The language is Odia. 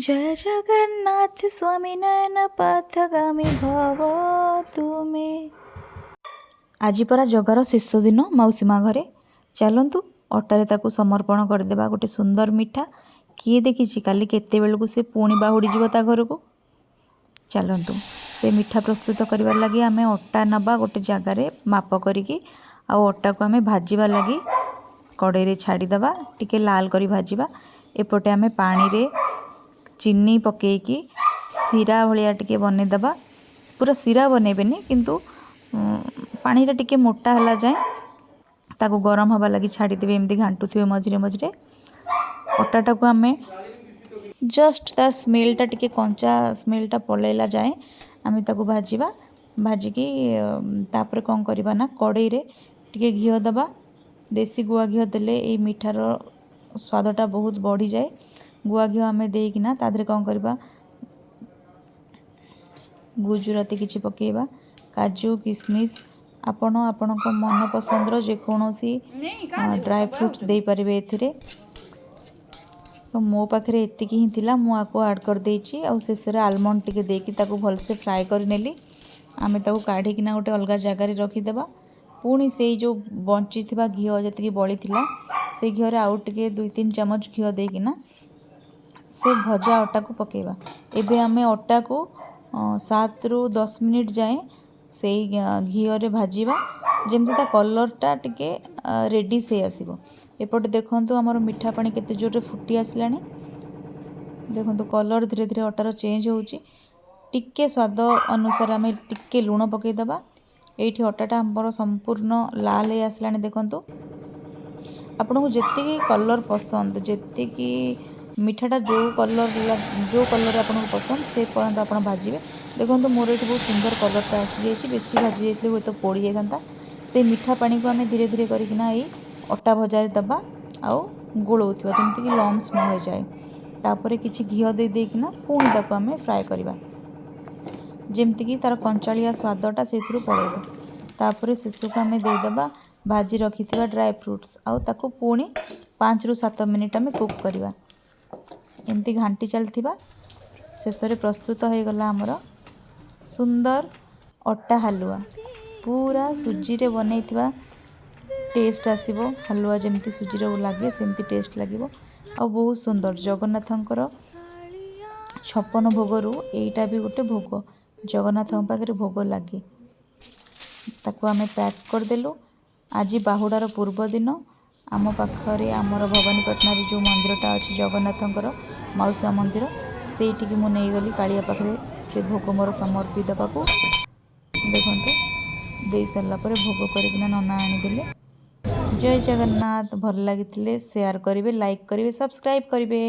ଜୟ ଜଗନ୍ନାଥ ସ୍ୱାମୀ ନୟନ ପଥଗାମୀ ଭବ ତୁମେ। ଆଜି ପରା ଜଗାର ଶେଷ ଦିନ ମାଉସୀ ମା ଘରେ। ଚାଲନ୍ତୁ, ଅଟାରେ ତାକୁ ସମର୍ପଣ କରିଦେବା ଗୋଟେ ସୁନ୍ଦର ମିଠା। କିଏ ଦେଖିଛି, କାଲି କେତେବେଳକୁ ସେ ପୁଣି ବାହୁଡ଼ିଯିବ ତା ଘରକୁ। ଚାଲନ୍ତୁ, ସେ ମିଠା ପ୍ରସ୍ତୁତ କରିବା ଲାଗି ଆମେ ଅଟା ନେବା ଗୋଟେ ଜାଗାରେ ମାପ କରିକି ଆଉ ଅଟାକୁ ଆମେ ଭାଜିବା ଲାଗି କଡ଼େଇରେ ଛାଡ଼ିଦେବା। ଟିକେ ଲାଲ କରି ଭାଜିବା। ଏପଟେ ଆମେ ପାଣିରେ ଚିନି ପକେଇକି ଶିରା ଭଳିଆ ଟିକେ ବନେଇଦେବା। ପୁରା ଶିରା ବନେଇବେନି, କିନ୍ତୁ ପାଣିଟା ଟିକେ ମୋଟା ହେଲା ଯାଏଁ ତାକୁ ଗରମ ହେବା ଲାଗି ଛାଡ଼ିଦେବେ। ଏମିତି ଘାଣ୍ଟୁଥିବେ ମଝିରେ ମଝିରେ। ଅଟାଟାକୁ ଆମେ ଜଷ୍ଟ ତା ସ୍ମେଲଟା ଟିକେ, କଞ୍ଚା ସ୍ମେଲଟା ପଳେଇଲା ଯାଏଁ ଆମେ ତାକୁ ଭାଜିବା। ଭାଜିକି ତାପରେ କ'ଣ କରିବା ନା କଡ଼େଇରେ ଟିକେ ଘିଅ ଦେବା। ଦେଶୀ ଗୁଆ ଘିଅ ଦେଲେ ଏଇ ମିଠାର ସ୍ୱାଦଟା ବହୁତ ବଢ଼ିଯାଏ। ଗୁଆ ଘିଅ ଆମେ ଦେଇକିନା ତା ଦେହରେ କ'ଣ କରିବା? ଗୁଜୁରାତି କିଛି ପକାଇବା, କାଜୁ, କିସମିସ୍, ଆପଣ ଆପଣଙ୍କ ମନ ପସନ୍ଦର ଯେକୌଣସି ଡ୍ରାଏ ଫ୍ରୁଟ୍ସ ଦେଇପାରିବେ ଏଥିରେ। ତ ମୋ ପାଖରେ ଏତିକି ହିଁ ଥିଲା, ମୁଁ ଆକୁ ଆଡ଼୍ କରିଦେଇଛି। ଆଉ ଶେଷରେ ଆଲମଣ୍ଡ ଟିକେ ଦେଇକି ତାକୁ ଭଲସେ ଫ୍ରାଏ କରିନେଲି। ଆମେ ତାକୁ କାଢ଼ିକିନା ଗୋଟେ ଅଲଗା ଜାଗାରେ ରଖିଦେବା। ପୁଣି ସେଇ ଯେଉଁ ବଞ୍ଚିଥିବା ଘିଅ ଯେତିକି ବଳିଥିଲା, ସେଇ ଘିଅରେ ଆଉ ଟିକେ 2-3 ଚାମଚ ଘିଅ ଦେଇକିନା ସେ ଭଜା ଅଟାକୁ ପକାଇବା। ଏବେ ଆମେ ଅଟାକୁ 7ରୁ 10 ମିନିଟ୍ ଯାଏଁ ସେଇ ଘିଅରେ ଭାଜିବା, ଯେମିତି ତା କଲର୍ଟା ଟିକେ ରେଡ଼ିସ୍ ହେଇ ଆସିବ। ଏପଟେ ଦେଖନ୍ତୁ, ଆମର ମିଠା ପାଣି କେତେ ଜୋରରେ ଫୁଟି ଆସିଲାଣି। ଦେଖନ୍ତୁ, କଲର୍ ଧୀରେ ଧୀରେ ଅଟାର ଚେଞ୍ଜ ହେଉଛି। ଟିକେ ସ୍ୱାଦ ଅନୁସାରେ ଆମେ ଟିକେ ଲୁଣ ପକାଇଦେବା। ଏଇଠି ଅଟାଟା ଆମର ସମ୍ପୂର୍ଣ୍ଣ ଲାଲ ହେଇ ଆସିଲାଣି। ଦେଖନ୍ତୁ, ଆପଣଙ୍କୁ ଯେତିକି କଲର୍ ପସନ୍ଦ, ଯେତିକି ମିଠାଟା ଯେଉଁ କଲର୍ ଆପଣଙ୍କୁ ପସନ୍ଦ, ସେ ପର୍ଯ୍ୟନ୍ତ ଆପଣ ଭାଜିବେ। ଦେଖନ୍ତୁ, ମୋର ଏଇଠି ବହୁତ ସୁନ୍ଦର କଲର୍ଟା ଆସିଯାଇଛି। ବେଶୀ ଭାଜି ଯାଇଥିଲେ ହୁଏତ ପୋଡ଼ି ଯାଇଥାନ୍ତା। ସେଇ ମିଠା ପାଣିକୁ ଆମେ ଧୀରେ ଧୀରେ କରିକିନା ଏଇ ଅଟା ଭଜାରେ ଦେବା ଆଉ ଗୋଳଉଥିବା, ଯେମିତିକି ଲମ୍ସ ନ ହେଇଯାଏ। ତାପରେ କିଛି ଘିଅ ଦେଇ ଦେଇକିନା ପୁଣି ତାକୁ ଆମେ ଫ୍ରାଏ କରିବା, ଯେମିତିକି ତା'ର କଞ୍ଚାଳିଆ ସ୍ୱାଦଟା ସେଇଥିରୁ ପଳେଇବ। ତାପରେ ଶେଷକୁ ଆମେ ଦେଇଦେବା ଭାଜି ରଖିଥିବା ଡ୍ରାଏ ଫ୍ରୁଟ୍ସ ଆଉ ତାକୁ ପୁଣି 5ରୁ 7 ମିନିଟ୍ ଆମେ କୁକ୍ କରିବା। ଏମିତି ଘାଣ୍ଟି ଚାଲିଥିବା। ଶେଷରେ ପ୍ରସ୍ତୁତ ହୋଇଗଲା ଆମର ସୁନ୍ଦର ଅଟା ହାଲୁଆ। ପୁରା ସୁଜିରେ ବନେଇଥିବା ଟେଷ୍ଟ ଆସିବ। ହାଲୁଆ ଯେମିତି ସୁଜିର ଲାଗେ, ସେମିତି ଟେଷ୍ଟ ଲାଗିବ ଆଉ ବହୁତ ସୁନ୍ଦର। ଜଗନ୍ନାଥଙ୍କର 56 ଭୋଗରୁ ଏଇଟା ବି ଗୋଟେ ଭୋଗ। ଜଗନ୍ନାଥଙ୍କ ପାଖରେ ଭୋଗ ଲାଗେ। ତାକୁ ଆମେ ପ୍ୟାକ୍ କରିଦେଲୁ। ଆଜି ବାହୁଡ଼ାର ପୂର୍ବ ଦିନ ଆମ ପାଖରେ, ଆମର ଭବାନୀପାଟଣାରେ ଯେଉଁ ମନ୍ଦିରଟା ଅଛି ଜଗନ୍ନାଥଙ୍କର, ମାଉସୀ ମା ମନ୍ଦିର, ସେଇଠିକି ମୁଁ ନେଇଗଲି କାଳିଆ ପାଖରେ ସେ ଭୋଗ ମୋର ସମର୍ପି ଦେବାକୁ। ଦେଖନ୍ତୁ, ଦେଇ ସାରିଲା ପରେ ଭୋଗ କରିକିନା ନନା ଆଣିଦେଲେ। ଜୟ ଜଗନ୍ନାଥ। ଭଲ ଲାଗିଥିଲେ ସେୟାର କରିବେ, ଲାଇକ୍ କରିବେ, ସବସ୍କ୍ରାଇବ୍ କରିବେ।